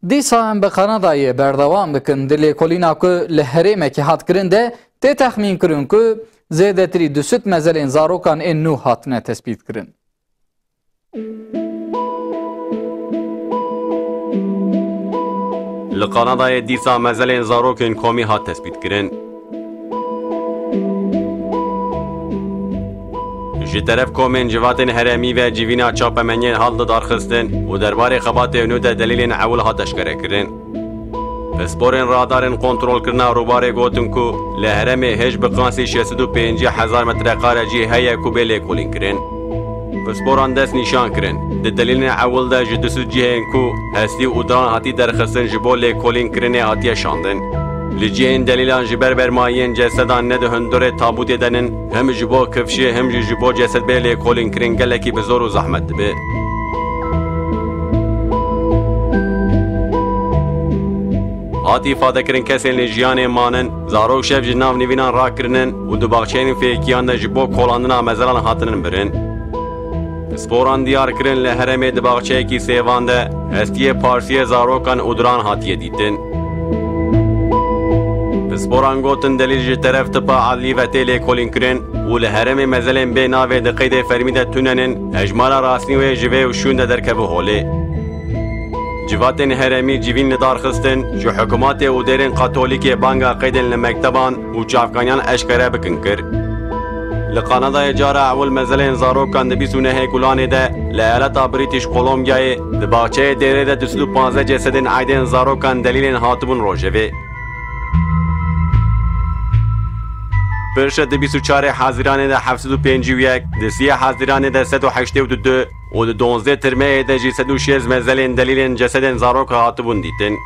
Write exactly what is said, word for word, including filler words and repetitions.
Dîsa em bi Kanadayê berdewam bikin. Di lêkolîna ku li herêmekî hat kirin de tê texmîn kirin ku zêdetirî du sed mezelên zarokan ên nû hatine tespît kirin. Li Kanadayê dîsa mezelên zarokên komî hat tespît kirin. Ji teref komên civatên herêmî ve civîna çapemeniyên hat didarxistin û derbarê xebatê nû de delîlên ewil hat eşkerekirin. Pisporên radarên kontrolkirina rûbarê gotin ku li herêmê hêj bi qasî şeş sed û pêncî hezar metrekare cî heye ku bê lêkolînkirin. Pisporan dest nîşan kirin. Di delîlên ewil de ji du sed cihên ku hestî û diran hatî derxistin ji bo lêkolînkirinê hatiye şandin. Li cihên delîlan ji ber bermayiyên cesedan ne di hundirê tabûtê de nin, him ji bo kifşê, him jî ji bo cesed bê lêkolînkirin gelekî bi zor û zehmet dibe. Hat îfadekirin kesên li jiyanê manin, zarok şev ji nav nivînan rakirinin û di baxçeyên fêkiyan de ji bo kolandina mezelan hatinin birin. Pisporan diyar kirin li herêmê di baxçeyekî sêvan de hestiyê parsiyê zarokan û diran hatiye dîtin. Pisporan gotin delîl ji teref tipa adlî ve tê lêkolînkirin û li herêmê mezelên bê navê di qeydê fermî de tunenin, hejmara rastî wê ji vê û şûn de derkeve holê. Civatên herêmî civîn li dar xistin, ji hikûmatê û dêrên katolîkê banga qeydên li mekteban û çavkaniyan eşkere bikin kir. Li Kanadayê cara ewil mezelên zarokan di bîst û nehê Gulanê de li eyaleta British Columbiayê di baxçeyê dêrê de du sed û panzdeh cesedên eydên zarokan delîlên hatibûn rojevê. Piştre di bîst û çarê Hezîranê de heft sed û pêncî û yek, di siyê Hezîranê de sed û heştê û du û di donzdeh Tirmeyê de jî sed û şêst mezelên delîlên cesedên zaroka hatibûn dîtin.